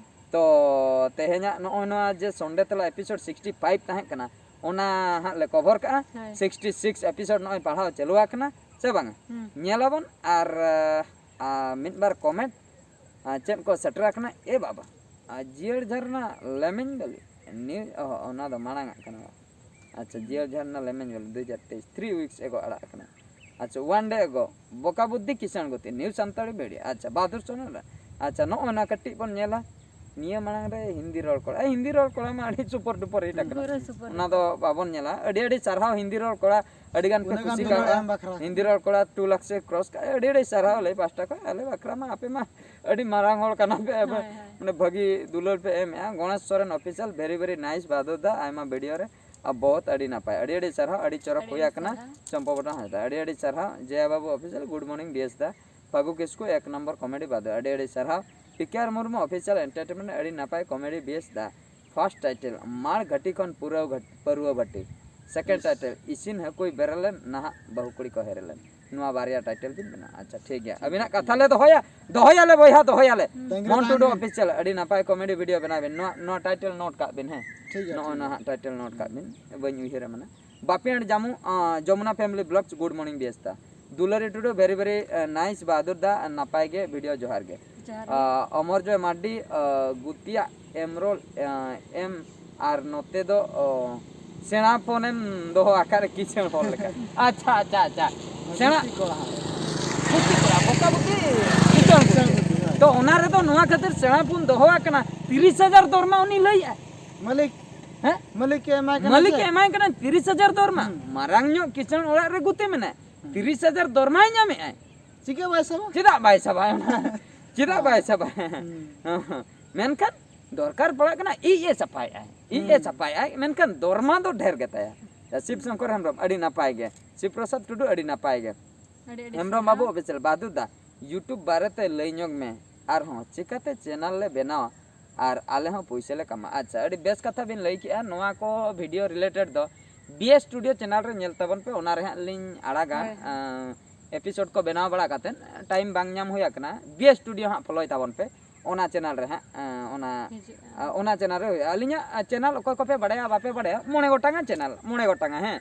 ᱛᱚ ᱛᱮᱦᱮᱧᱟᱜ ᱱᱚᱜᱼᱚᱭ ᱱᱚᱣᱟ ᱡᱮ ᱥᱚᱱᱰᱮ ᱛᱟᱞᱟ ᱮᱯᱤᱥᱳᱰ ᱥᱤᱠᱥᱴᱤ ᱯᱷᱟᱭᱤᱵᱷ ᱛᱟᱦᱮᱸ ᱠᱟᱱᱟ, ᱚᱱᱟ ᱦᱟᱸᱜ ᱞᱮ ᱠᱚᱵᱷᱚᱨ ᱠᱟᱜᱼᱟ᱾ ᱦᱳᱭ᱾ ᱥᱤᱠᱥᱴᱤ ᱥᱤᱠᱥ ᱮᱯᱤᱥᱳᱰ ᱱᱚᱜᱼᱚᱭ ᱯᱟᱲᱦᱟᱣ ᱪᱟᱹᱞᱩ ᱟᱠᱟᱱᱟ ᱥᱮ ᱵᱟᱝᱟ? ᱦᱩᱸ᱾ ᱧᱮᱞᱟᱵᱚᱱ ᱟᱨ ᱟᱨ ᱢᱤᱫ ᱵᱟᱨ ᱠᱚᱢᱮᱱᱴ ᱟᱨ ᱪᱮᱫ ᱠᱚ ᱥᱮᱴᱮᱨ ᱟᱠᱟᱱᱟ᱾ ᱮ ᱵᱟᱵᱟ, ᱟᱨ ᱡᱤᱭᱟᱹᱲ ᱡᱷᱟᱨᱱᱟ ᱞᱮᱢᱮᱧ ᱵᱟᱹᱞᱤ ᱱᱤᱭᱩ ᱚᱱᱟ ᱫᱚ ᱢᱟᱲᱟᱝ ᱟᱜ ᱠᱟᱱᱟ᱾ ᱟᱪᱪᱷᱟ, ᱡᱤᱭᱟᱹᱲ ᱡᱷᱟᱨᱱᱟ ᱞᱮᱢᱮᱧ ᱵᱟᱹᱞᱤ ᱫᱩ ᱦᱟᱡᱟᱨ ᱛᱮᱭᱤᱥ, ᱛᱷᱨᱤ ᱩᱭᱤᱠᱥ ᱮᱜᱳ ᱟᱲᱟᱜ ᱟᱠᱟᱱᱟ᱾ ᱟᱪᱪᱷᱟ, ᱚᱣᱟᱱ ᱰᱮ ᱮᱜᱳ, ᱵᱚᱠᱟ ᱵᱩᱫᱽᱫᱷᱤ ᱠᱤᱥᱟᱱ ᱜᱚᱛᱤ, ᱱᱤᱭᱩ ᱥᱟᱱᱛᱟᱲᱤ ᱵᱷᱤᱰᱤᱭᱳ᱾ ᱟᱪᱪᱷᱟ, ᱵᱟᱦᱟᱫᱩᱨ ᱥᱚᱨᱮᱱ ᱨᱮ᱾ ᱟᱪᱪᱷᱟ, ᱱᱚᱜᱼᱚᱭ ᱱᱟ ᱠᱟᱹᱴᱤᱡ ᱵᱚᱱ ᱧᱮᱞᱟ᱾ ᱱᱤᱭᱟᱹ ᱢᱟᱲᱟᱝ ᱨᱮ ᱦᱤᱱᱫᱤ ᱨᱚᱲ ᱠᱚᱲᱟ, ᱮ, ᱦᱤᱱᱫᱤ ᱨᱚᱲ ᱠᱚᱲᱟ ᱢᱟ ᱟᱹᱰᱤ ᱥᱩᱯᱟᱨ ᱰᱩᱯᱟᱨ ᱦᱤᱴ ᱟᱠᱟᱱᱟ᱾ ᱯᱩᱨᱟᱹ ᱥᱩᱯᱟᱨ ᱚᱱᱟ ᱫᱚ ᱵᱟᱵᱚᱱ ᱧᱮᱞᱟ᱾ ᱟᱹᱰᱤ ᱟᱹᱰᱤ ᱥᱟᱨᱦᱟᱣ ᱦᱤᱱᱫᱤ ᱨᱚᱲ ᱠᱚᱲᱟ, ᱟᱹᱰᱤ ᱜᱟᱱ ᱯᱮ ᱩᱱᱟᱹᱜ ᱜᱟᱱ ᱠᱩᱥᱤ ᱫᱩᱞᱟᱹᱲ ᱠᱟᱜᱼᱟ᱾ ᱮᱢ ᱵᱟᱠᱷᱨᱟ᱾ ᱦᱤᱱᱫᱤ ᱨᱚᱲ ᱠᱚᱲᱟ ᱴᱩ ᱞᱟᱠᱷ ᱥᱮ ᱠᱨᱚᱥ ᱠᱟᱜᱼᱟ᱾ ᱟᱹᱰᱤ ᱟᱹᱰᱤ ᱥᱟᱨᱦᱟᱣ ᱞᱟᱹᱭ ᱯᱟᱦᱴᱟ ᱠᱷᱚᱱ᱾ ᱟᱞᱮ ᱵᱟᱠᱷᱨᱟ ᱢᱟ ᱟᱯᱮ ᱢᱟ ᱟᱹᱰᱤ ᱢᱟᱨᱟᱝ ᱦᱚᱲ ᱠᱟᱱᱟ ᱯᱮ, ᱟᱯᱮ ᱦᱳᱭ, ᱦᱳᱭ᱾ ᱢᱟᱱᱮ ᱵᱷᱟᱹᱜᱤ ᱫᱩᱞᱟᱹᱲ ᱯᱮ ᱮᱢᱮᱜᱼᱟ᱾ Ganesh Soren official, very very nice Bahadur ᱫᱟ, ᱟᱭᱢᱟ ᱵᱷᱤᱰᱤᱭᱳ ᱨᱮ ᱟᱨ ᱵᱚᱦᱩᱛ ᱟᱹᱰᱤ ᱱᱟᱯᱟᱭ, ᱟᱹᱰᱤ ᱟᱹᱰᱤ ᱥᱟᱨᱦᱟᱣ, ᱟᱹᱰᱤ ᱪᱚᱨᱚᱠ ᱟᱹᱰᱤ ᱦᱩᱭ ᱟᱹᱰᱤ ᱟᱠᱟᱱᱟ᱾ ᱥᱟᱨᱦᱟᱣ᱾ ᱪᱚᱢᱯᱚ ᱵᱚᱴᱚᱱ ᱦᱟᱸᱥᱫᱟ, ᱟᱹᱰᱤ ᱟᱹᱰᱤ ᱥᱟᱨᱦᱟᱣ᱾ ᱡᱮᱭᱟ ᱵᱟᱹᱵᱩ official, good morning B S ᱫᱟ, ᱯᱷᱟᱹᱜᱩ ᱠᱤᱥᱠᱩ ᱮᱠ ᱱᱚᱢᱵᱚᱨ ᱠᱚᱢᱮᱰᱤ ᱵᱟᱫᱚ, ᱟᱹᱰᱤ ᱟᱹᱰᱤ ᱥᱟᱨᱦᱟᱣ᱾ P K R Murmu official entertainment, ᱟᱹᱰᱤ ᱱᱟᱯᱟᱭ ᱠᱚᱢᱮᱰᱤ ᱵᱤ ᱮᱥ ᱫᱟ᱾ ᱯᱷᱟᱥᱴ ᱴᱟᱭᱴᱮᱞ, ᱢᱟᱲ ᱜᱷᱟᱹᱴᱤ ᱠᱷᱚᱱ ᱯᱩᱨᱟᱹᱣ ᱜᱷᱟᱹᱴ- ᱯᱟᱹᱨᱣᱟᱹ ᱵᱷᱟᱹᱴᱤ᱾ ᱥᱮᱠᱮᱱᱰ ᱴᱟᱭᱴᱮᱞ, ᱤᱥᱤᱱ ᱦᱟᱹᱠᱩᱭ ᱵᱮᱨᱮᱞ ᱞᱮᱱ, ᱱᱟᱦᱟᱜ ᱵᱟᱹᱦᱩ ᱠᱩᱲᱤ ᱠᱚ ᱦᱮᱨᱮᱞ ᱞᱮᱱ᱾ ᱱᱚᱣᱟ ᱵᱟᱨᱭᱟ ᱴᱟᱭᱴᱮᱞ ᱵᱤᱱ ᱵᱮᱱᱟᱣᱟ᱾ ᱟᱪᱪᱷᱟ, ᱴᱷᱤᱠ ᱜᱮᱭᱟ, ᱟᱹᱵᱤᱱᱟᱜ ᱠᱟᱛᱷᱟ ᱞᱮ ᱫᱚᱦᱚᱭᱟ, ᱫᱚᱦᱚᱭᱟᱞᱮ ᱵᱚᱭᱦᱟ, ᱫᱚᱦᱚᱭᱟᱞᱮ᱾ ᱛᱟᱺᱜᱤ ᱨᱮ ᱢᱚᱱ ᱛᱟᱦᱮᱱ ᱴᱩᱰᱩ ᱵᱤᱱ᱾ ᱚᱯᱷᱤᱥᱤᱭᱟᱞ, ᱟᱹᱰᱤ ᱱᱟᱯᱟᱭ ᱠᱚᱢᱮᱰᱤ ᱵᱷᱤᱰᱤᱭᱳ ᱵᱮᱱᱟᱣ ᱵᱤᱱ᱾ ᱱᱚᱣᱟ ᱱᱚᱣᱟ ᱴᱟᱭᱴᱮᱞ ᱱᱳᱴ ᱠᱟᱜ ᱵᱤᱱ, ᱦᱮᱸ᱾ ᱴᱷᱤᱠ ᱜᱮᱭᱟ, ᱱᱚᱜᱼᱚᱭ ᱴᱷᱤᱠ ᱱᱚᱣᱟ ᱜᱮᱭᱟ᱾ ᱦᱟᱸᱜ ᱴᱟᱭᱴᱮᱞ ᱱᱳᱴ ᱠᱟᱜ ᱵᱤᱱ, ᱵᱟᱹᱧ ᱩᱭᱦᱟᱹᱨᱟ ᱢᱟᱱᱮ᱾ ᱵᱟᱯᱤᱭᱟᱱ ᱡᱟᱢᱩ, ᱟᱸ, Jamuna family blogs, good morning B S ᱫᱟ᱾ ᱫᱩᱞᱟᱹᱨᱤ Tudu, very very, uh, nice Bahadur ᱫᱟ, ᱱᱟᱯᱟᱭ ᱜᱮ ᱵᱷᱤᱰᱤᱭᱳ, ᱡᱚᱦᱟᱨ ᱜᱮ᱾ ᱡᱚᱦᱟᱨ ᱜᱮ᱾ ᱟᱸ, ᱚᱢᱚᱨ ᱡᱚᱭ ᱢᱟᱨᱰᱤ, ᱟᱸ, ᱜᱩᱛᱤᱭᱟᱜ ᱮᱢᱨᱚᱞ, ᱟᱸ, ᱮᱢ ᱟᱨ ᱱᱚᱛᱮ ᱫᱚ, ᱚ, ᱥᱮᱬᱟ ᱯᱷᱳᱱᱮᱢ ᱫᱚᱦᱚ ᱟᱠᱟᱫ ᱨᱮ ᱠᱤᱥᱟᱹᱬ ᱦᱚᱲ ᱞᱮᱠᱟ᱾ ᱟᱪᱪᱷᱟ, ᱟᱪᱪᱷᱟ, ᱟᱪᱪᱷᱟ᱾ ᱥᱮᱬᱟ ᱜᱩᱛᱤ ᱠᱚᱲᱟ᱾ ᱜᱩᱛᱤ ᱠᱚᱲᱟ, ᱵᱚᱠᱟ ᱵᱩᱠᱤ, ᱠᱤᱥᱟᱹᱬ ᱜᱩᱛᱤ᱾ ᱛᱚ ᱚᱱᱟ ᱨᱮᱫᱚ ᱱᱚᱣᱟ ᱠᱷᱟᱹᱛᱤᱨ ᱥᱮᱬᱟ ᱯᱷᱳᱱ ᱫᱚᱦᱚ ᱟᱠᱟᱱᱟ, ᱛᱤᱨᱤᱥ ᱦᱟᱡᱟᱨ ᱫᱚᱨ ᱢᱟ ᱩᱱᱤ ᱞᱟᱹᱭᱮᱫᱼᱟᱭ᱾ ᱢᱟᱹᱞᱤᱠ, ᱦᱮᱸ? ᱢᱟᱹᱞᱤᱠ ᱮ ᱮᱢᱟᱭ ᱠᱟᱱᱟ ᱢᱟᱹᱞᱤᱠ ᱪᱮ? ᱮ ᱮᱢᱟᱭ ᱠᱟᱱᱟ ᱛᱤᱨᱤᱥ ᱦᱟᱡᱟᱨ ᱫᱚᱨᱢᱟ᱾ ᱦᱩᱸ᱾ ᱢᱟᱨᱟᱝ ᱧᱚᱜ ᱠᱤᱥᱟᱹᱬ ᱚᱲᱟᱜ ᱨᱮ ᱜᱩᱛᱤ ᱢᱮᱱᱟᱭ᱾ ᱦᱩᱸ᱾ ᱛᱤᱨᱤᱥ ᱦᱟᱡᱟᱨ ᱫᱚᱨᱢᱟᱭ ᱧᱟᱢᱮᱫ ᱟᱭ᱾ ᱪᱤᱠᱟᱹ ᱵᱟᱭ ᱥᱟᱵᱟ? ᱪᱮᱫᱟᱜ ᱵᱟᱭ ᱥᱟᱵᱟ? ᱚᱱᱟ ᱪᱮᱫᱟᱜ ᱵᱟᱭ ᱥᱟᱵᱟ? ᱦᱩᱸ᱾ ᱢᱮᱱᱠᱷᱟᱱ ᱫᱚᱨᱠᱟᱨ ᱯᱟᱲᱟᱜ ᱠᱟᱱᱟ, ᱤᱡ ᱮ ᱥᱟᱯᱷᱟᱭᱮᱫ ᱟᱭ, ᱤᱡ ᱮ ᱦᱩᱸ᱾ ᱥᱟᱯᱷᱟᱭᱮᱫ ᱟᱭ, ᱢᱮᱱᱠᱷᱟᱱ ᱫᱚᱨᱢᱟ ᱫᱚ ᱰᱷᱮᱨ ᱜᱮᱛᱟᱭᱟ᱾ ᱥᱤᱵ ᱥᱚᱝᱠᱚᱨ ᱦᱮᱢᱵᱨᱚᱢ, ᱟᱹᱰᱤ ᱱᱟᱯᱟᱭ ᱜᱮ᱾ ᱥᱤᱵ ᱯᱨᱚᱥᱟᱫᱽ ᱴᱩᱰᱩ, ᱟᱹᱰᱤ ᱱᱟᱯᱟᱭ ᱜᱮ᱾ ᱟᱹᱰᱤ ᱟᱹᱰᱤ ᱦᱮᱢᱵᱨᱚᱢ ᱥᱟᱨᱦᱟᱣ᱾ ᱵᱟᱹᱵᱩ ᱚᱯᱷᱤᱥᱤᱭᱟᱞ, ᱵᱟᱫᱩ ᱫᱟ, YouTube ᱵᱟᱨᱮᱛᱮ ᱞᱟᱹᱭ ᱧᱚᱜ ᱢᱮ ᱟᱨᱦᱚᱸ, ᱪᱤᱠᱟᱹᱛᱮ ᱪᱮᱱᱮᱞ ᱞᱮ ᱵᱮᱱᱟᱣᱟ ᱟᱨ ᱟᱞᱮ ᱦᱚᱸ ᱯᱩᱭᱥᱟᱹ ᱞᱮ ᱠᱟᱢᱟᱣᱟ᱾ ᱟᱪᱪᱷᱟ, ᱟᱹᱰᱤ ᱵᱮᱥ ᱠᱟᱛᱷᱟ ᱵᱤᱱ ᱞᱟᱹᱭ ᱠᱮᱜᱼᱟ᱾ ᱱᱚᱣᱟ ᱠᱚ ᱵᱷᱤᱰᱤᱭᱳ ᱨᱤᱞᱮᱴᱮᱰ ᱫᱚ ᱵᱤ ᱮᱥ ᱥᱴᱩᱰᱤᱭᱳ ᱪᱮᱱᱮᱞ ᱨᱮ ᱧᱮᱞ ᱛᱟᱵᱚᱱ ᱯᱮ, ᱚᱱᱟ ᱨᱮ ᱦᱟᱸᱜ ᱞᱤᱧ ᱟᱲᱟᱜᱟ᱾ ᱦᱳᱭ, ᱦᱳᱭ᱾ ᱟᱸ, ᱮᱯᱤᱥᱳᱰ ᱠᱚ ᱵᱮᱱᱟᱣ ᱵᱟᱲᱟ ᱠᱟᱛᱮᱫ, ᱴᱟᱭᱤᱢ ᱵᱟᱝ ᱧᱟᱢ ᱦᱩᱭ ᱟᱠᱟᱱᱟ᱾ ᱵᱤ ᱮᱥ ᱥᱴᱩᱰᱤᱭᱳ ᱦᱟᱸᱜ ᱯᱷᱚᱞᱳᱭ ᱛᱟᱵᱚᱱ ᱯᱮ, ᱚᱱᱟ ᱪᱮᱱᱮᱞ ᱨᱮ ᱦᱟᱸᱜ, ᱟᱸ, ᱚᱱᱟ, ᱦᱤᱡᱩᱜᱼᱟ᱾ ᱟᱸ, ᱚᱱᱟ ᱪᱮᱱᱮᱞ ᱨᱮ ᱦᱩᱭᱩᱜᱼᱟ᱾ ᱟᱹᱞᱤᱧᱟᱜ, ᱟᱸ, ᱪᱮᱱᱮᱞ ᱚᱠᱚᱭ ᱠᱚᱯᱮ ᱵᱟᱲᱟᱭᱟ, ᱵᱟᱯᱮ ᱵᱟᱲᱟᱭᱟ, ᱢᱚᱬᱮ ᱜᱚᱴᱟᱝᱟ ᱪᱮᱱᱮᱞ, ᱢᱚᱬᱮ ᱜᱚᱴᱟᱝᱟ, ᱦᱮᱸ᱾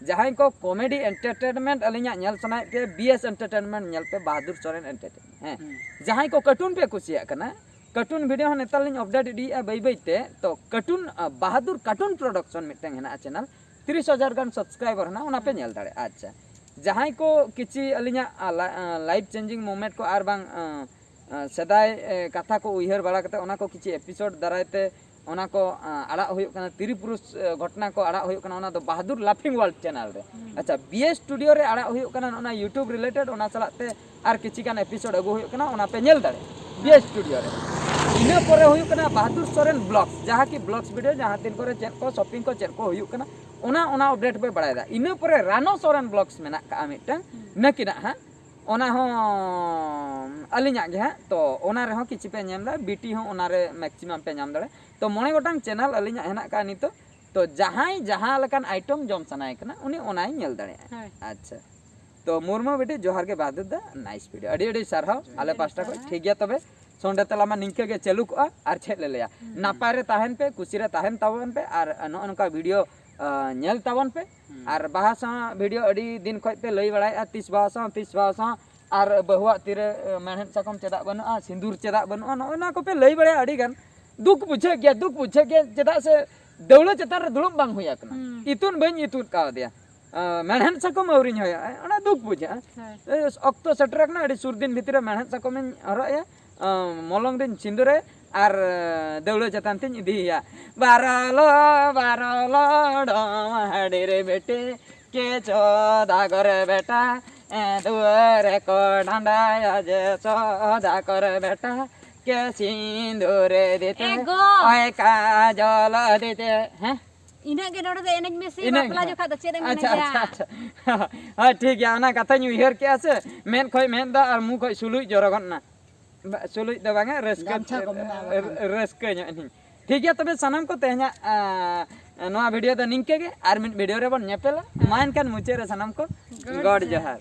ᱡᱟᱦᱟᱸᱭ ᱠᱚ ᱠᱚᱢᱮᱰᱤ ᱮᱱᱴᱟᱨᱴᱮᱱᱢᱮᱱᱴ ᱟᱹᱞᱤᱧᱟᱜ ᱧᱮᱞ ᱥᱟᱱᱟᱭᱮᱫ ᱯᱮᱭᱟ, ᱵᱤ ᱮᱥ ᱮᱱᱴᱟᱨᱴᱮᱱᱢᱮᱱᱴ ᱧᱮᱞ ᱯᱮ, ᱵᱟᱦᱟᱫᱩᱨ ᱥᱚᱨᱮᱱ ᱮᱱᱴᱟᱨᱴᱮᱱᱢᱮᱱᱴ, ᱦᱮᱸ᱾ ᱦᱩᱸ᱾ ᱡᱟᱦᱟᱸᱭ ᱠᱚ ᱠᱟᱨᱴᱩᱱ ᱯᱮ ᱠᱩᱥᱤᱭᱟᱜ ᱠᱟᱱᱟ, ᱠᱟᱨᱴᱩᱱ ᱵᱷᱤᱰᱤᱭᱳ ᱦᱚᱸ ᱱᱮᱛᱟᱨ ᱞᱤᱧ ᱟᱯᱰᱮᱴ ᱤᱫᱤᱭᱮᱫᱼᱟ ᱵᱟᱹᱭ ᱵᱟᱹᱭ ᱛᱮ᱾ ᱛᱚ ᱠᱟᱨᱴᱩᱱ, ᱟ, ᱵᱟᱦᱟᱫᱩᱨ ᱠᱟᱨᱴᱩᱱ ᱯᱨᱚᱰᱟᱠᱥᱚᱱ ᱢᱤᱫᱴᱟᱝ ᱦᱮᱱᱟᱜᱼᱟ ᱪᱮᱱᱮᱞ, ᱛᱤᱨᱤᱥ ᱦᱟᱡᱟᱨ ᱜᱟᱱ ᱥᱟᱵᱥᱠᱨᱟᱭᱵᱟᱨ ᱦᱮᱱᱟᱜᱼᱟ, ᱚᱱᱟ ᱯᱮ ᱧᱮᱞ ᱫᱟᱲᱮᱭᱟᱜᱼᱟ᱾ ᱟᱪᱪᱷᱟ, ᱡᱟᱦᱟᱸᱭ ᱠᱚ ᱠᱤᱪᱷᱤ ᱟᱹᱞᱤᱧᱟᱜ, ᱟ, ᱞᱟ-, ᱟ, ᱞᱟᱭᱤᱯᱷ ᱪᱮᱧᱡᱤᱝ ᱢᱩᱢᱮᱱᱴ ᱠᱚ ᱟᱨ ᱵᱟᱝ, ᱟ, ᱟ, ᱥᱮᱫᱟᱭ, ᱮ, ᱠᱟᱛᱷᱟ ᱠᱚ ᱩᱭᱦᱟᱹᱨ ᱵᱟᱲᱟ ᱠᱟᱛᱮ ᱚᱱᱟ ᱠᱚ ᱠᱤᱪᱷᱤ ᱮᱯᱤᱥᱳᱰ ᱫᱟᱨᱟᱭ ᱛᱮ ᱚᱱᱟ ᱠᱚ, ᱟ, ᱟᱲᱟᱜ ᱦᱩᱭᱩᱜ ᱠᱟᱱᱟ, ᱛᱤᱨᱤ ᱯᱩᱨᱩᱥ, ᱮ, ᱜᱷᱚᱴᱚᱱᱟ ᱠᱚ ᱟᱲᱟᱜ ᱦᱩᱭᱩᱜ ᱠᱟᱱᱟ, ᱚᱱᱟ ᱫᱚ ᱵᱟᱦᱟᱫᱩᱨ ᱞᱟᱯᱷᱤᱝ ᱣᱟᱨᱞᱰ ᱪᱮᱱᱮᱞ ᱨᱮ᱾ ᱦᱩᱸ᱾ ᱟᱪᱪᱷᱟ, ᱵᱤ ᱮᱥ ᱥᱴᱩᱰᱤᱭᱳ ᱨᱮ ᱟᱲᱟᱜ ᱦᱩᱭᱩᱜ ᱠᱟᱱᱟ ᱚᱱᱟ YouTube ᱨᱤᱞᱮᱴᱮᱰ, ᱚᱱᱟ ᱥᱟᱞᱟᱜ ᱛᱮ ᱟᱨ ᱠᱤᱪᱷᱤ ᱜᱟᱱ ᱮᱯᱤᱥᱳᱰ ᱟᱹᱜᱩ ᱦᱩᱭᱩᱜ ᱠᱟᱱᱟ, ᱚᱱᱟ ᱯᱮ ᱧᱮᱞ ᱫᱟᱲᱮᱭᱟᱜᱼᱟ ᱵᱤ ᱮᱥ ᱥᱴᱩᱰᱤᱭᱳ ᱨᱮ᱾ ᱤᱱᱟᱹ ᱯᱚᱨᱮ ᱦᱩᱭᱩᱜ ᱠᱟᱱᱟ ᱵᱟᱦᱟᱫᱩᱨ ᱥᱚᱨᱮᱱ ᱵᱞᱚᱜᱥ, ᱡᱟᱦᱟᱸ ᱠᱤ ᱵᱞᱚᱜᱥ ᱵᱷᱤᱰᱤᱭᱳ, ᱡᱟᱦᱟᱸ ᱛᱤᱱ ᱠᱚᱨᱮ ᱪᱮᱫ ᱠᱚ ᱥᱚᱯᱤᱝ ᱠᱚ ᱪᱮᱫ ᱠᱚ ᱦᱩᱭᱩᱜ ᱠᱟᱱᱟ, ᱚᱱᱟ, ᱚᱱᱟ ᱟᱯᱰᱮᱴ ᱯᱮ ᱵᱟᱲᱟᱭ ᱮᱫᱟ᱾ ᱤᱱᱟᱹ ᱯᱚᱨᱮ ᱨᱟᱱᱚ ᱥᱚᱨᱮᱱ ᱵᱞᱚᱜᱥ ᱢᱮᱱᱟᱜ ᱠᱟᱜᱼᱟ ᱢᱤᱫᱴᱟᱝ, ᱦᱩᱸ᱾ ᱱᱟᱹᱠᱤᱱᱟᱜ ᱦᱟᱸᱜ, ᱚᱱᱟ ᱦᱚᱸ ᱟᱹᱞᱤᱧᱟᱜ ᱜᱮ ᱦᱟᱸᱜ, ᱛᱚ ᱚᱱᱟ ᱨᱮᱦᱚᱸ ᱠᱤᱪᱷᱤ ᱯᱮ ᱧᱮᱞ ᱫᱟ, ᱵᱤᱴᱤ ᱦᱚᱸ ᱚᱱᱟ ᱨᱮ ᱢᱮᱠᱥᱤᱢᱟᱢ ᱯᱮ ᱧᱟᱢ ᱫᱟᱲᱮᱭᱟᱜᱼᱟ᱾ ᱛᱚ ᱢᱚᱬᱮ ᱜᱚᱴᱟᱝ ᱪᱮᱱᱮᱞ ᱟᱹᱞᱤᱧᱟᱜ ᱦᱮᱱᱟᱜ ᱠᱟᱜᱼᱟ ᱱᱤᱛᱚᱜ, ᱛᱚ ᱡᱟᱦᱟᱸᱭ ᱡᱟᱦᱟᱸ ᱞᱮᱠᱟᱱ ᱟᱭᱴᱮᱢ ᱡᱚᱢ ᱥᱟᱱᱟᱭᱮ ᱠᱟᱱᱟ, ᱩᱱᱤ ᱚᱱᱟᱭ ᱧᱮᱞ ᱫᱟᱲᱮᱭᱟᱜᱼᱟ᱾ ᱦᱳᱭ᱾ ᱟᱪᱪᱷᱟ, ᱛᱚ ᱢᱩᱨᱢᱩ ᱵᱤᱴᱤ, ᱡᱚᱦᱟᱨ ᱜᱮ ᱵᱟᱫᱩᱫ ᱫᱟ, ᱱᱟᱭᱤᱥ ᱵᱷᱤᱰᱤᱭᱳ, ᱟᱹᱰᱤ ᱟᱹᱰᱤ ᱥᱟᱨᱦᱟᱣ ᱡᱚᱦᱟᱨ᱾ ᱟᱞᱮ ᱟᱹᱰᱤ ᱯᱟᱥᱴᱟ ᱠᱷᱚᱱ᱾ ᱥᱟᱨᱦᱟᱣ᱾ ᱴᱷᱤᱠ ᱜᱮᱭᱟ, ᱛᱚᱵᱮ ᱥᱚᱱᱰᱮ ᱛᱟᱞᱟ ᱢᱟ ᱱᱤᱝᱠᱟᱹ ᱜᱮ ᱪᱟᱹᱞᱩ ᱠᱚᱜᱼᱟ, ᱟᱨ ᱪᱮᱫ ᱞᱮ ᱞᱟᱹᱭᱟ, ᱦᱩᱸ᱾ ᱱᱟᱯᱟᱭ ᱨᱮ ᱛᱟᱦᱮᱱ ᱯᱮ, ᱠᱩᱥᱤ ᱨᱮ ᱛᱟᱦᱮᱱ ᱛᱟᱵᱚᱱ ᱯᱮ, ᱟᱨ ᱱᱚᱜᱼᱚ ᱱᱚᱝᱠᱟ ᱵᱷᱤᱰᱤᱭᱳ, ᱟ, ᱧᱮᱞ ᱛᱟᱵᱚᱱ ᱯᱮ᱾ ᱦᱩᱸ᱾ ᱟᱨ ᱵᱟᱦᱟ ᱥᱟᱶ ᱵᱷᱤᱰᱤᱭᱳ ᱟᱹᱰᱤ ᱫᱤᱱ ᱠᱷᱚᱡ ᱯᱮ ᱞᱟᱹᱭ ᱵᱟᱲᱟᱭᱮᱫᱼᱟ, ᱛᱤᱥ ᱵᱟᱦᱟ ᱥᱟᱶ, ᱛᱤᱥ ᱵᱟᱦᱟ ᱥᱟᱶ, ᱟᱨ ᱵᱟᱹᱦᱩᱣᱟᱜ ᱛᱤᱨᱮ, ᱮ, ᱢᱮᱲᱦᱮᱫ ᱥᱟᱠᱚᱢ ᱪᱮᱫᱟᱜ ᱵᱟᱹᱱᱩᱜᱼᱟ, ᱥᱤᱸᱫᱩᱨ ᱪᱮᱫᱟᱜ ᱵᱟᱹᱱᱩᱜᱼᱟ, ᱱᱚᱜᱼᱚ ᱱᱚᱣᱟ ᱠᱚᱯᱮ ᱞᱟᱹᱭ ᱵᱟᱲᱟᱭᱟ ᱟᱹᱰᱤ ᱜᱟᱱ᱾ ᱫᱩᱠ ᱵᱩᱡᱷᱟᱹᱜ ᱜᱮᱭᱟ, ᱫᱩᱠ ᱵᱩᱡᱷᱟᱹᱜ ᱜᱮᱭᱟ, ᱪᱮᱫᱟᱜ ᱥᱮ ᱫᱟᱹᱣᱲᱟᱹ ᱪᱮᱛᱟᱱ ᱨᱮ ᱫᱩᱲᱩᱵ ᱵᱟᱝ ᱦᱩᱭ ᱟᱠᱟᱱᱟ᱾ ᱦᱩᱸ᱾ ᱤᱛᱩᱫ ᱵᱟᱹᱧ ᱤᱛᱩᱫ ᱠᱟᱣᱫᱮᱭᱟ᱾ ᱟ, ᱢᱮᱲᱦᱮᱫ ᱥᱟᱠᱚᱢ ᱟᱹᱣᱨᱤᱧ ᱦᱚᱭᱚᱜᱼᱟ, ᱚᱱᱟ ᱫᱩᱠ ᱵᱩᱡᱷᱟᱹᱜᱼᱟ᱾ ᱦᱳᱭ᱾ ᱮ, ᱚᱠᱛᱚ ᱥᱮᱴᱮᱨ ᱟᱠᱟᱱᱟ, ᱟᱹᱰᱤ ᱥᱩᱨ ᱫᱤᱱ ᱵᱷᱤᱛᱨᱤ ᱨᱮ ᱢᱮᱲᱦᱮᱫ ᱥᱟᱠᱚᱢᱤᱧ ᱦᱚᱨᱚᱜ ᱟᱭᱟ, ᱟ, ᱢᱚᱞᱚᱝ ᱨᱤᱧ ᱥᱤᱸᱫᱩᱨᱟᱭᱟ, ᱟᱨ ᱫᱟᱹᱣᱲᱟᱹ ᱪᱮᱛᱟᱱ ᱛᱤᱧ ᱤᱫᱤᱭᱮᱭᱟ᱾ ᱵᱟᱨᱚᱞᱚ ᱵᱟᱨᱚᱞᱚ ᱰᱚᱢ ᱦᱟᱹᱰᱤ ᱨᱮ ᱵᱮᱴᱮ ᱠᱮ ᱪᱚᱫᱟ ᱠᱚᱨᱮ ᱵᱮᱴᱟ, ᱮ, ᱫᱩᱣᱟᱹᱨ ᱠᱚ ᱰᱟᱸᱰᱟᱭᱟ ᱡᱮ ᱪᱚᱫᱟ ᱠᱚᱨᱮ ᱵᱮᱴᱟ ᱠᱮ ᱥᱤᱸᱫᱩᱨ ᱫᱤᱛᱮ, ᱮ ᱜᱚ! ᱚᱭ ᱠᱟᱡᱚᱞ ᱫᱤᱛᱮ᱾ ᱦᱮᱸ? ᱤᱱᱟᱹᱜ ᱜᱮ ᱱᱚᱰᱮ ᱫᱚ ᱮᱱᱮᱡ ᱢᱮᱥᱮ, ᱤᱱᱟᱹ ᱵᱟᱯᱞᱟ ᱜᱮ᱾ ᱡᱚᱠᱷᱟᱜ ᱫᱚ ᱪᱮᱫ ᱮᱢ ᱟᱪᱪᱷᱟ, ᱮᱱᱮᱡᱟ? ᱟᱪᱪᱷᱟ, ᱟᱪᱪᱷᱟ᱾ ᱦᱳᱭ, ᱴᱷᱤᱠ ᱜᱮᱭᱟ, ᱚᱱᱟ ᱠᱟᱛᱷᱟᱧ ᱩᱭᱦᱟᱹᱨ ᱠᱮᱜᱼᱟ ᱥᱮ, ᱢᱮᱫ ᱠᱷᱚᱡ ᱢᱮᱫ ᱫᱟᱜ ᱟᱨ ᱢᱩ ᱠᱷᱚᱡ ᱥᱩᱞᱩᱡ ᱡᱚᱨᱚ ᱜᱚᱫ ᱮᱱᱟ᱾ ᱵᱟ-, ᱥᱩᱞᱩᱡ ᱫᱚ ᱵᱟᱝᱟ, ᱨᱟᱹᱥᱠᱟᱹ, ᱜᱟᱢᱪᱷᱟ ᱠᱚ ᱢᱮᱱᱟᱜᱼᱟ, ᱨᱟᱹ-, ᱨᱟᱹᱥᱠᱟᱹ ᱧᱚᱜ ᱮᱱᱟᱹᱧ᱾ ᱴᱷᱤᱠ ᱜᱮᱭᱟ, ᱛᱚᱵᱮ ᱥᱟᱱᱟᱢ ᱠᱚ ᱛᱮᱦᱮᱧᱟᱜ, ᱟ, ᱱᱚᱣᱟ video ᱫᱚ ᱱᱤᱝᱠᱟᱹ ᱜᱮ, ᱟᱨ ᱢᱤᱫ video ᱨᱮᱵᱚᱱ ᱧᱮᱯᱮᱞᱟ᱾ ᱢᱟ ᱮᱱᱠᱷᱟᱱ ᱢᱩᱪᱟᱹᱫ ᱨᱮ ᱥᱟᱱᱟᱢ ᱠᱚ ᱜᱚᱰ ᱜᱚᱰ ᱡᱚᱦᱟᱨ᱾ ᱡᱚᱦᱟᱨ᱾